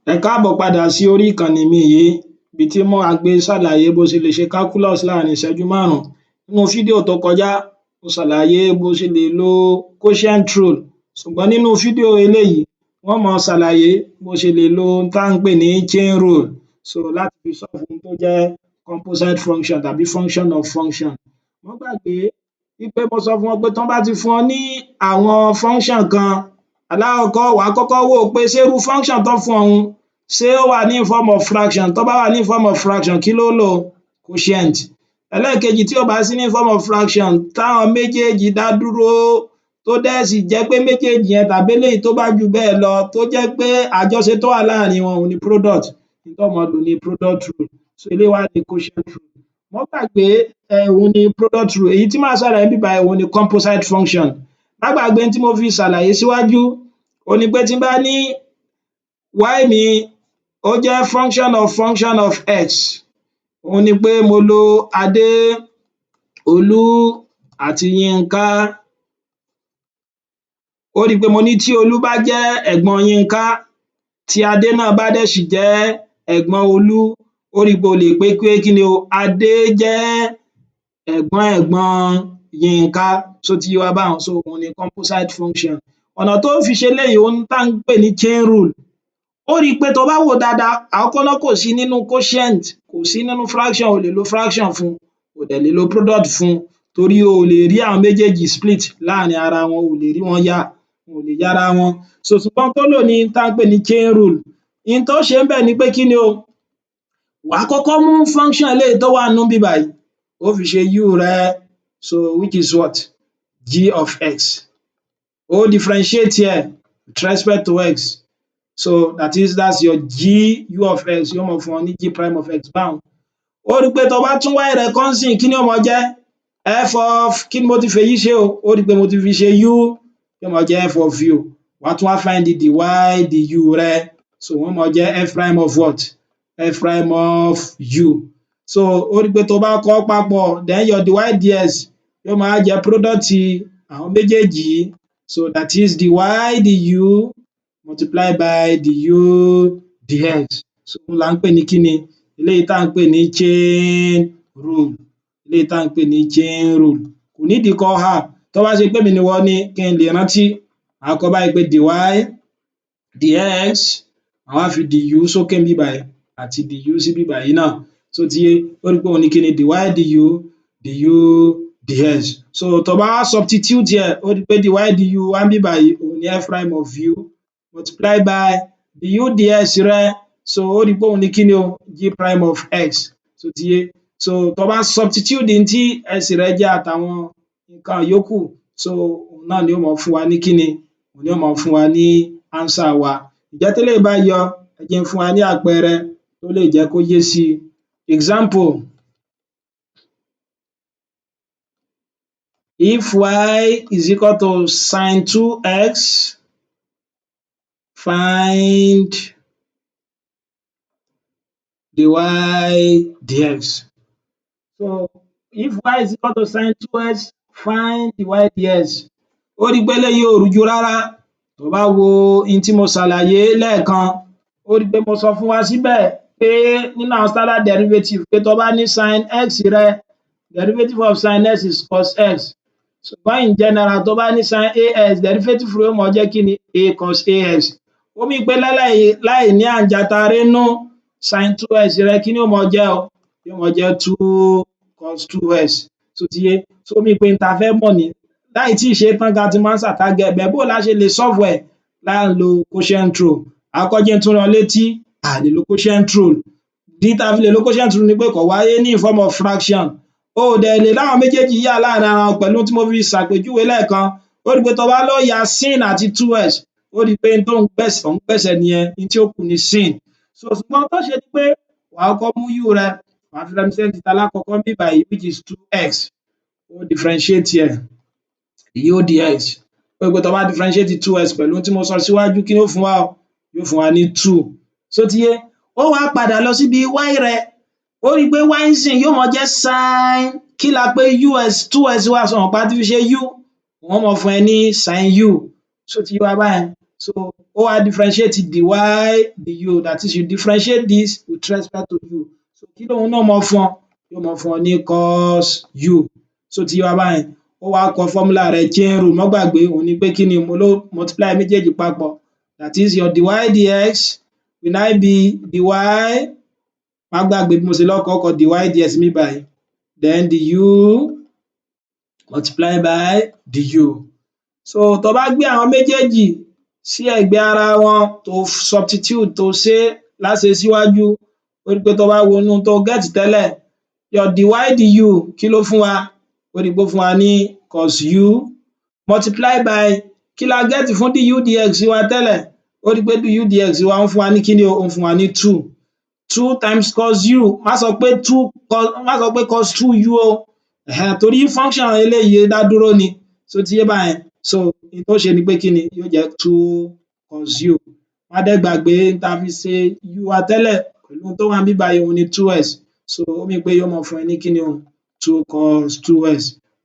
Ẹ káàbọ̀ padà sí orí ìkànnì mi yìí, ibi tí mà gbé ṣàlàyé bó ṣe lè ṣe calculus láàrin ìṣẹ́jú márùn-ún. Nínú fídíò tó kọjá, mo ṣàlàyé bó ṣe lè lo quotient rule, ṣùgbọ́n nínú fídíò eléyìí, n ó máa ṣàlàyé bó ṣe lè lo ohun tá ń pè ní chain rule, so láti fi solve ohun tó jẹ́ composite function tàbí function of function. Má gbàgbé wí pé mo sọ fún ọ pé tán bá ti fún ọ ní àwọn function kan, alákọ̀ọ́kọ́, wàá kọ́kọ́ wò pé ṣé irú function tán fún ọ un, ṣé ó wà ní in form of fraction? Tó bá wà ní in form of fraction, kí ló lò? Quotient. Ẹlẹ́ẹ̀kejì, tí ò bá sí ní in form of fraction, táwọn méjèèjì dá dúró, tó dẹ̀ sì jẹ́ pé méjèèjì yẹn tàbí eléyìí tó bá jù bẹ́ẹ̀ lọ, tó jẹ́ pé àjọṣe tó wà láàrin wọn òun ni product, n tó máa lò ní product rule. So eléyìí wá ní quotient rule. Má gbàgbé, òun ni product rule. Èyí tí màá ṣàlàyé níbí báyìí, òun ni composite function. Má gbàgbé ohun tí mo fi ṣàlàyé síwájú, òun ni pé tí n bá ní y mi, ó jẹ́ function of function of x, òun ni pé mo lo Adé, Olú àti Yínká. Ó rí i pé mo ní tí Olú bá jẹ́ ẹ̀gbọ́n Yínká, tí Adé náà bá dẹ̀ sì jẹ́ ẹ̀gbọ́n Olú, ó rí i pé o lè pé pé kí ni o? Adé jẹ́ ẹ̀gbọ́n ẹ̀gbọ́n Yínká. Ṣó ti yé wa báhun? So òun ni composite function. Ọ̀nà tó fi ṣe eléyìí, òun tá ń pè ní chain rule. Ó rí i pé tó bá wò ó dáadáa, àkọ́kọ́ ná, kò sí nínú quotient, kò sí nínú fraction. O lè lo fraction fún, o dẹ̀ lè lo product fún, torí o ò lè rí àwọn méjèèjì split láàrin ara wọn, o ò lè rí wọn ya, wọn ò lè yára wọn. So ṣùgbọ́n tó lò ní tá ń pè ní chain rule. N tó ṣe ńbẹ̀ ni pé kí ni o? Wàá kọ́kọ́ mú function eléyìí tó wà nínú ibí bàyìí, ó fi ṣe u rẹ, so which is what? G of x. Ó differentiate ẹ̀ with respect to x, so that is, that's your g u of x, yóò máa fún ọ ní g prime of x báhun. Ó rí pé tó bá tún y rẹ kọ́ ńsìnyí, kí ni ó máa jẹ́? F of kí ni mo ti fèyí ṣe o? Ó rí pé mo ti fi ṣe u, yóò máa jẹ́ f of u. Wàá tún wá find dy du rẹ, so wọ́n máa jẹ́ f prime of what? F prime of u. So ó rí pé tó bá kọ ọ́ papọ̀, then your dy dx yóò máa jẹ́ product àwọn méjèèjì yìí, so that is dy du multiply by du dx. So òhun là ń pè ní kíni? Eléyìí tá ń pè ní chain rule. Eléyìí tá ń pè ní chain rule, kò nídìí kó há. Tó bá ṣe pé èmi nìwọ ni, kí n lè rántí, màá kọ báyìí pé dy dx, màá wá fi du sókè níbí bàyìí àti du síbí bàyìí náà. Ṣó ti yé? Ó rí pé òhun ni kíni? Dy du du dx. So tó bá wá substitute ẹ̀, ó rí pé dy du wa níbí bàyìí, òhun ni f prime of u multiply by du dx rẹ. So ó rí pé òhun ni kíni o? G prime of x. Ṣó ti yé? So tó bá substitute n tí x rẹ jẹ́ àtàwọn nǹkan yòókù, so òhun náà ni ó máa fún wa ní kíni? Òhun ni ó máa fún wa ní answer wa. Ǹjẹ́ téléyìí bá yọ, ẹ jẹ́ n fún wa ní àpẹẹrẹ tó lè jẹ́ kó yé sí i. Example: if y is equal to sin 2x, find dy dx. So if y is equal to sin 2x, find dy dx. Ó rí pé eléyìí ò rújú rárá. Tó bá wo ohun tí mo ṣàlàyé lẹ́ẹ̀kan, ó rí pé mo sọ fún wa síbẹ̀ pé nínú àwọn standard derivative, pé tó bá ní sin x rẹ, derivative of sin x is cos x. Ṣùgbọ́n in general, tó bá ní sin ax, derivative rẹ̀ ó máa jẹ́ kí ni? A cos ax. Ó mean pé láì ní àǹjatare nínú, sin 2x rẹ, kí ni ó máa jẹ́ o? Yóò máa jẹ́ two cos 2x. Ṣó ti yé? So ó mean pé n ta fẹ́ mọ̀ ní láì tíì ṣe é tán gan, a ti mọ answer tá get. But bó la ṣe lè solve ẹ̀ láì lo quotient rule? Àkọ́kọ́, jẹ́ n tún rán ọ létí, a lè lo quotient rule. Ìdí tá fi lè lo quotient rule ni pé kò wáyé ní in form of fraction. O ò dẹ̀ lè láwọn méjèèjì yà láàrin ara wọn pẹ̀lú tí mo fi ṣàpèjúwe lẹ́ẹ̀kan. Ó rí pé tó bá lọ ya sin àti 2x, ó rí pé n tó ń gbẹ̀sẹ̀ nìyẹn, n tí ó kù ni sin. So ṣùgbọ́n tó ṣe ni pé wàá kọ́kọ́ mú u rẹ, wàá fi represent talákọ̀ọ́kọ́ níbí báyìí, which is 2x. Ó differentiate ẹ̀ du dx. Ó rí pé tó bá differentiate 2x pẹ̀lú ohun tí mo sọ síwájú, kí ni ó fún wa o? Yóò fún wa ní two. Ṣó ti yé? Ó wá padà lọ síbi y rẹ. Ó rí pé y ńsìnyí yóò máa jẹ́ sin. Kí la pé us 2x wa? Ṣo mọ̀ pé a ti fi ṣe u, wọ́n máa fún ẹ ní sin u. Ṣó ti yé wa báyẹn? So ó wá differentiate dy du, that is, you differentiate this with respect to u. So kí lòun náà máa fún ọ? Yóò máa fún ọ ní cos u. Ṣó ti yé wa báyẹn? Ó wá kọ formula rẹ̀, chain rule. Má gbàgbé, òun ni pé kí ni mo ló multiply méjèèjì papọ̀, that is, your dy dx will now be dy. Má gbàgbé bí mo ṣe lọ́kọ kọ dy dx níbí báyìí, then du multiply by du. So tó bá gbé àwọn méjèèjì sí ẹ̀gbẹ́ ara wọn, tó substitute, tó ṣé láṣe síwájú, ó rí pé tó bá wo inú tó get tẹ́lẹ̀, your dy du, kí ló fún wa? Ó rí pé ó fún wa ní cos u multiply by, kí la get fún du dx wa tẹ́lẹ̀? Ó rí pé du dx wa ń fún wa ní kíni o? Ó ń fún wa ní two. Two times cos u, má sọ pé two, má sọ pé cos two u o, torí function eléyìí dá dúró ni. Ṣó ti yé báyẹn? So n tó ṣe ni pé kíni yóò jẹ́ two cos u. Má dẹ̀ gbàgbé n tá fi ṣe u wa tẹ́lẹ̀ pẹ̀lú ohun tó wà níbí báyìí, òun ni two x. So ó mean pé yóò máa fún ẹ ní kíni o? Two cos two x.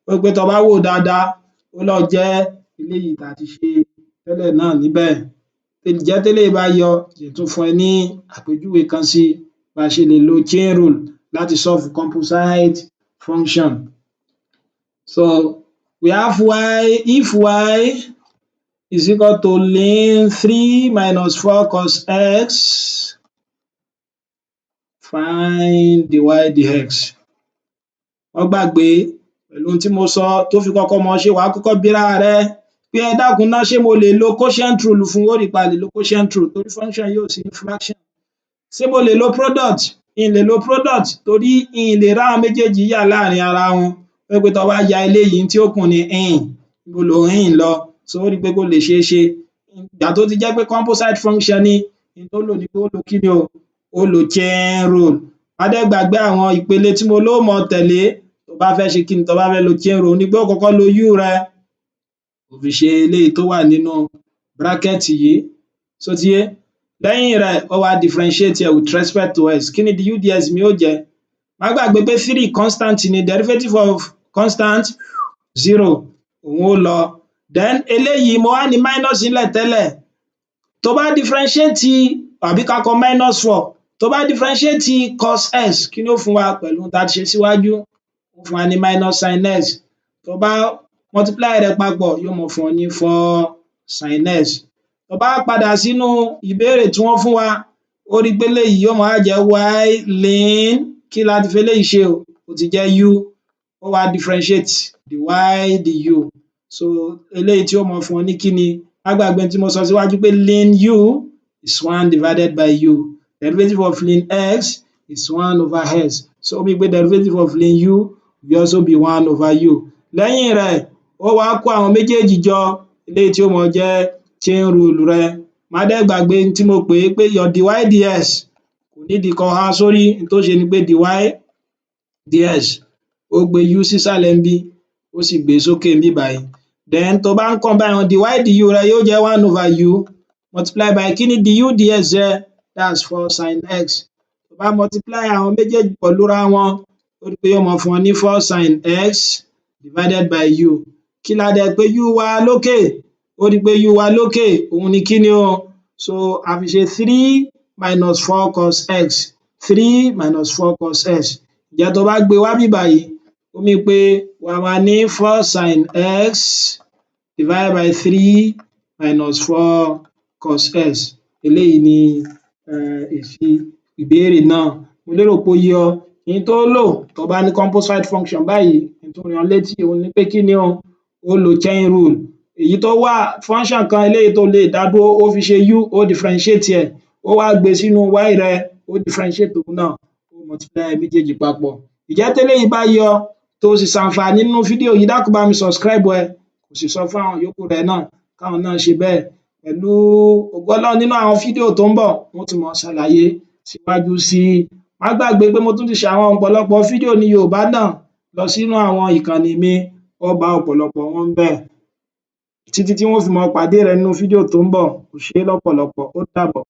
Ó rí pé tó bá wò dáadáa, ó lọ jẹ́ eléyìí tá ti ṣe tẹ́lẹ̀ náà níbẹ̀. Ǹjẹ́ téléyìí bá yọ, jẹ́ n tún fún ẹ ní àpèjúwe kan sí bá ṣe lè lo chain rule láti solve composite function. So we have y, if y is equal to ln three minus four cos x, find dy dx. Má gbàgbé pẹ̀lú ohun tí mo sọ tó fi kọ́kọ́ mọ ṣe, wàá kọ́kọ́ bi ara rẹ pé, ẹ dákun ná, ṣé mo lè lo quotient rule fún? Ó rí pé a lè lo quotient rule torí function yìí ò sí ní fraction. Ṣé mo lè lo product? N lè lo product torí n lè ráwọn méjèèjì yà láàrin ara wọn. Tó jẹ́ pé tó bá ya eléyìí, ohun tí ó kù ni in. Níbo lò ń lọ? So ó rí pé kò lè ṣeé ṣe. Ìgbà tó ti jẹ́ pé composite function ni, n tó lò ni pé ó lo kíni o? Ó lo chain rule. Má dẹ̀ gbàgbé àwọn ìpele tí mo ló máa tẹ̀lé tó bá fẹ́ ṣe kíni, tó bá fẹ́ lo chain rule, ni pé ó kọ́kọ́ lo u rẹ, ó fi ṣe eléyìí tó wà nínú bracket yìí. Ṣó ti yé? Lẹ́yìn rẹ̀, ó wá differentiate ẹ̀ with respect to x. Kí ni du dx mi ó jẹ́? Má gbàgbé pé three, constant ni. Derivative of constant, zero. Òun ó lọ. Then eléyìí, mo wá ní minus nílẹ̀ tẹ́lẹ̀. Tó bá differentiate, àbí ká kọ minus four, tó bá differentiate cos x, kí ni ó fún wa pẹ̀lú ohun tá ti ṣe síwájú? Ó fún wa ní minus sin x. Tó bá multiply rẹ̀ papọ̀, yóò máa fún ọ ní four sin x. Tó bá padà sínú ìbéèrè tí wọ́n fún wa, ó rí pé eléyìí yóò máa wá jẹ́ y ln, kí la ti fi eléyìí ṣe o? Ó ti jẹ́ u. Ó wá differentiate dy du. So eléyìí tí ó máa fún ọ ní kíni? Má gbàgbé ohun tí mo sọ síwájú pé ln u is one divided by u, derivative of ln x is one over x. So ó mean pé derivative of ln u will also be one over u. Lẹ́yìn rẹ̀, ó wá kó àwọn méjèèjì jọ, eléyìí tí ó máa jẹ́ chain rule rẹ. Má dẹ̀ gbàgbé ohun tí mo pè é pé your dy dx kò nídìí kó há sórí. Ohun tó ṣe ni pé dy dx, ó gbé u sísàlẹ̀ níbí, ó sì gbé sókè níbí báyìí. Then tó bá ń combine wọn, dy du rẹ yóò jẹ́ one over u multiply by, kí ni du dx jẹ́? That's four sin x. Tó bá multiply àwọn méjèèjì pọ̀ lúra wọn, ó rí pé yóò máa fún ọ ní four sin x divided by u. Kí la dẹ̀ pè u wa lókè? Ó rí pé u wa lókè, òun ni kíni o? So a fi ṣe three minus four cos x, three minus four cos x. Ǹjẹ́ tó bá gbé wá níbí báyìí, ó mean pé wàá máa ní four sin x divided by three minus four cos x. Eléyìí ni èsì ìbéèrè náà. Mo lérò pé ó yé ọ. Ohun tó lò tó bá ní composite function báyìí, n tó rán létí, òhun ni pé kí ni o? Ó lo chain rule. Èyí tó wà, function kan eléyìí tó lè dá dúró, ó fi ṣe u, ó differentiate ẹ̀, ó wá gbé sínú y rẹ, ó differentiate òun náà, ó multiply méjèèjì papọ̀. Ǹjẹ́ téléyìí bá yé ọ, tó o sì ṣàǹfààní nínú fídíò yìí, dákun bá mi subscribe ẹ, kó sì sọ fún àwọn yòókù rẹ náà káwọn náà ṣe bẹ́ẹ̀. Pẹ̀lú ògo Ọlọ́run, nínú àwọn fídíò tó ń bọ̀, n ó tún máa ṣàlàyé síwájú sí i. Má gbàgbé pé mo tún ti ṣe àwọn ọ̀pọ̀lọpọ̀ fídíò ní Yorùbá náà. Lọ sínú àwọn ìkànnì mi, ó bá ọ̀pọ̀lọpọ̀ wọn ńbẹ̀. Títí tí n ó fi máa pàdé rẹ nínú fídíò tó ń bọ̀, o ṣé lọ́pọ̀lọpọ̀, ó dàbọ̀.